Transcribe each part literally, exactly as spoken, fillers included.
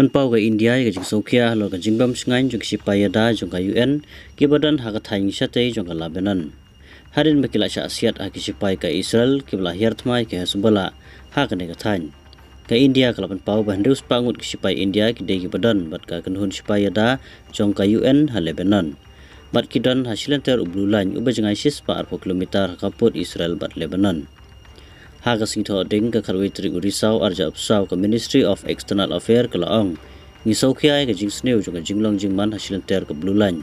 Pynpaw ka India ïa ka jingsngewkhia halor ka jingbym shngaiñ jong ki shipai ïada jong ka U N kiba don ha ka thaiñ shatei jong ka Lebanon, hadien ba ki la shah siat ha ki shipai ka Israel kiba la hiar thma ïa ka Hezbollah ha kane ka thaiñ. Ka India ka la pynpaw ba hynriew spah ngut ki shipai India ki dei kiba don bad ka kynhun shipai ïada jong ka U N ha Lebanon, bad ki don ha shilynter u blue line uba jngai shispah arphew kilometer ha ka pud Israel bad Lebanon. Ha ka sngi Thohdieng ka khatwei tarik u Risaw arhajar arphew saw, ka Ministry of External Affairs ka la ong, ngi sngewkhia ïa ka jingsniew jong ka jinglong jingman ha shilynter ka blue line.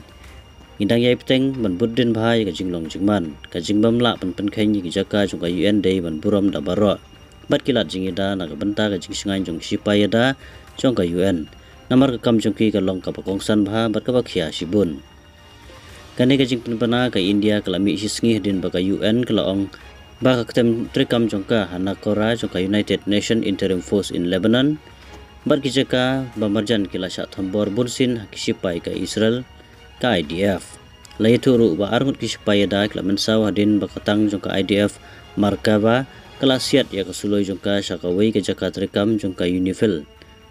Ngi dang ïai bteng ban bud dien bha ïa ka jinglong jingman. Ka jingbym lah ban pynkheiñ ïa ki jaka jong ka U N dei ban burom da baroh, bad ki lad jingïada na ka bynta ka jingshngaiñ jong ki shipai ïada jong ka U N, namar ka kam jong ki ka long kaba kongsan bha bad kaba khia shibun. Kane ka jingpynbna ka India ka la mih shisngi hadien ba ka U N ka la ong ba ka ktem treikam jong ka ha Naqoura jong ka United Nation Interim Force in Lebanon bad ki jaka ba marjan ki la shah thombor bunsien ha ki shipai ka Israel, ka I D F. La ïathuh ruh ba arngut ki shipai ïada ki la mynsaw hadien ba ka tang jong ka I D F Markava ka la siat ïa ka suloi jong ka sha kawei ka jaka treikam jong ka UNIFIL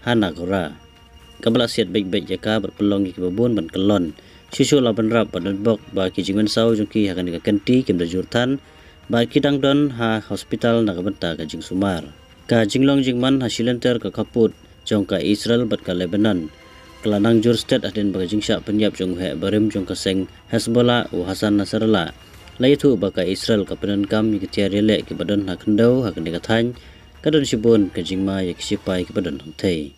ha Naqoura, kaba la siat beit beit ïa ka bad pynlong ïa kiba bun ban kyllon. Shuh shuh la bynrap bad nadbok ba ki jingmynsaw jong ki ha kane ka kynti kim da jur than bad ki dang don ha hospital na ka bynta ka jingsumar. Ka jinglong jingman ha shilynter ka khappud jong ka Israel bad ka Lebanon ka la nang jur stet hadien ba ka jingshah pynïap jong u heh barim jong ka seng Hezbollah u Hassan Nasrallah. La ïathuh ba ka Israel ka pyndonkam ïa ki tiar ïaleh kiba don ha khyndew ha kane ka thaiñ, ka don shibun ka jingma ïa ki shipai kiba don hangthei.